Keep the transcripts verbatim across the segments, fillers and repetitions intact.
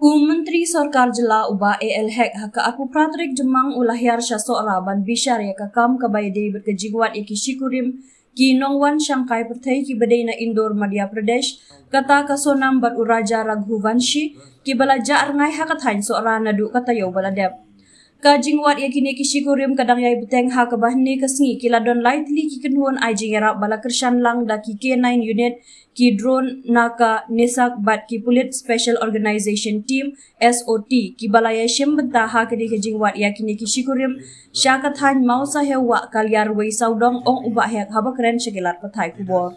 U Myntri Sorkar Jylla u Bah A L Hek ha ka arphew phra tarik Jymmang u la hiar sha Sohra ban bishar ïa ka kam kaba ïadei bad ka jingwad ïa ki shikurim ki nongwan shangkai pyrthei kiba dei na Indore, Madhya Pradesh, kata ka Sonam bad u Raja Raghuvanshi, kiba la jah rngai ha ka thaiñ Sohra naduh ka taïew ba la dep. Ka jingwad ïa kine ki shikurim ka dang ïai bteng ha kaba hynne ka sngi ki la don lai tylli ki kynhun ai jingïarap ba la kyrshan lang da ki K nine unit, ki drone na ka NESAC bad ki pulit Special Organization Team, S O T, kiba la ïai shim bynta ha kane ka jingwad ïa kine ki shikurim sha ka thaiñ Mawsahew Wah Kalyar Wei Sawdong, ong u Bah Hek haba kren sha ki lad pathai khubor.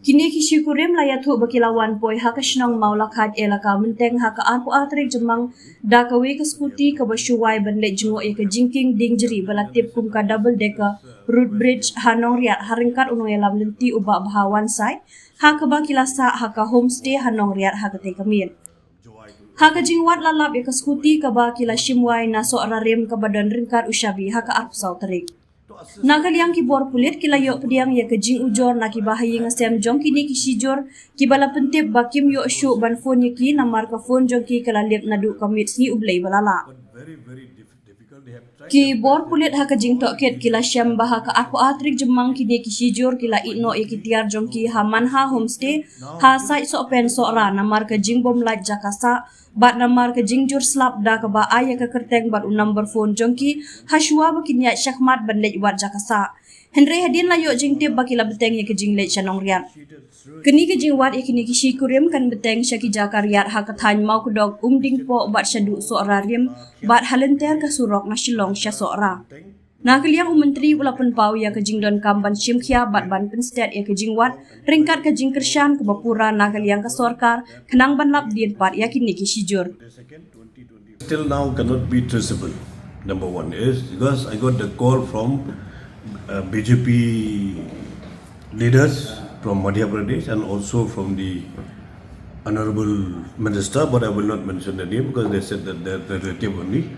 Kine ki shikurim la ïathuh ba ki la wan poi ha ka shnong Mawlakhait, elaka Mynteng, ha ka arphew ar tarik Jymmang da kawei ka skuti kaba shu wai ban leit jngoh ïa ka jingkieng dieng jri ba la tip kum ka double decker root bridge ha Nongriat, ha ryngkat u nongïalam lynti u Bah Bha Wansai, ha kaba ki la sah ha ka homestay ha Nongriat ha katei ka miet. Ha ka jingwad la lap ïa ka skuti kaba ki la shim wai na Sohra Rim kaba don ryngkat u shabi ha ka arphew saw tarik. Na ka liang ki bor pulit ki la ïoh pdiang ïa ka jingujor na kiba ha ïing ha sem jong kine ki shijur, kiba la pyntip ba kim ïoh shuh ban phone ïa ki namar ka phone jong ki ka la lip naduh ka miet sngi U Blei ba la lah. Ki bor pulit ha ka jingtohkit ki la shem ba ha ka arphew ar tarik Jymmang kine ki shijur ki la ïeh noh ïa ki tiar jong ki ha Manha Homestay, ha Saisohpen Sohra, namar ka jingbym lait jaka sah bad namar ka jingjur slap da kaba ai ïa ka kyrteng bad u number phone jong ki ha shuwa ba kin ïaid shakhmat ban leit wad jaka sah. Hynrei hadien la ïoh jingtip ba ki la bteng ïa ka jingleit sha Nongriat. Kane ka jingwad ïa kine ki shikurim kan bteng sha ki jaka riat ha ka thaiñ Mawkdok, Umdingpoh bad shaduh Sohra Rim bad ha lynter ka surok na Shillong sha Sohra. Na ka liang u Myntri u la pynpaw ïa ka jingdonkam ban shim khia bad ban pynstet ïa ka jingwad ryngkat ka jingkyrshan kaba pura na ka liang ka sorkar khnang ban lap dien pat ïa kine ki shijur. Still now cannot be traceable. Number one is because I got the call from uh, B J P leaders from Madhya Pradesh and also from the Honorable Minister, but I will not mention the name because they said that they're relative only.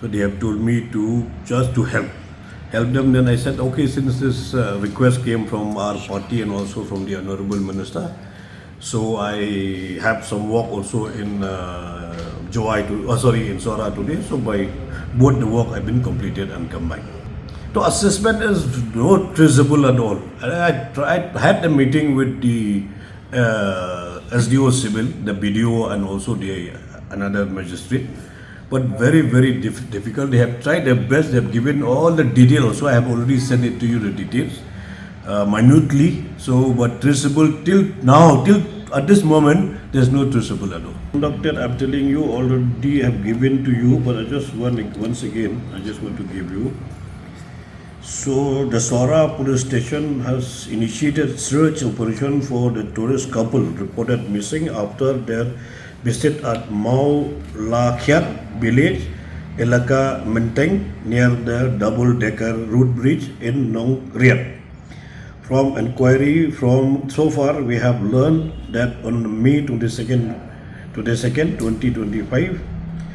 So they have told me to just to help, help them. Then I said, okay, since this uh, request came from our party and also from the Honorable Minister, so I have some work also in uh, Jowai, to, oh, sorry, in Sohra today. So by both the work have been completed and combined. So assessment is not traceable at all. I, I tried, had a meeting with the uh, S D O Civil, the B D O, and also the another magistrate. But very, very diff- difficult. They have tried their best. They have given all the details. Also, I have already sent it to you, the details, uh, minutely. So, but traceable till now, till at this moment, there's no traceable at all. Doctor, I'm telling you, already have given to you, but I just want, once again, I just want to give you. So, the Sohra police station has initiated search operation for the tourist couple reported missing after their visit at Mawlakhiat village, Elaka Menteng, near the double-decker root bridge in Nongriat. From inquiry, from so far we have learned that on May twenty-second, twenty-second, twenty twenty-five,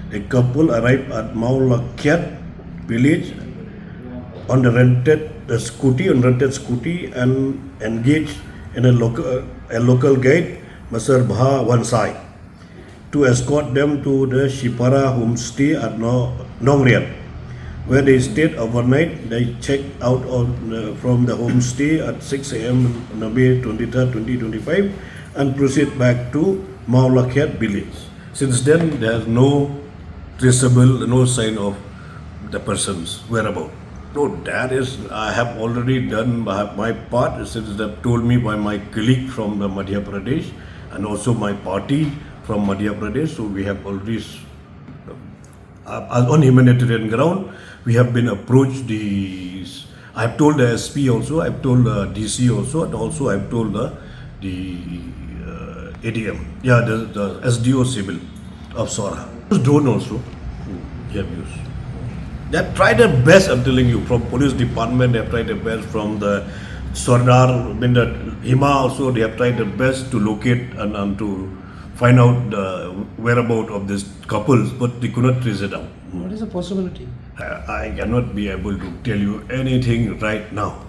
the couple arrived at Mawlakhiat village on the rented the scooty, on rented scooty, and engaged in a local a local guide, Mister Bha Wansai, to escort them to the Shipara homestay at No- Nongriat, where they stayed overnight. They checked out of the, from the homestay at six a m on May twenty-third, twenty twenty-five, and proceed back to Mawlakhiat village. Since then, there is no traceable, no sign of the person's whereabout. No, that is, I have already done my, my part since they told me by my colleague from the Madhya Pradesh and also my party from Madhya Pradesh. So we have already, uh, on humanitarian ground, we have been approached the I have told the S P also, I have told the D C also, and also I have told the, the uh, A D M, yeah, the, the S D O Civil of Sohra. Use drone also, they have used. They have tried their best, I'm telling you, from police department, they have tried their best, from the Sordar, I mean the Hima also, they have tried their best to locate and, and to find out the whereabout of these couples, but they could not trace it down. What is the possibility? I cannot be able to tell you anything right now.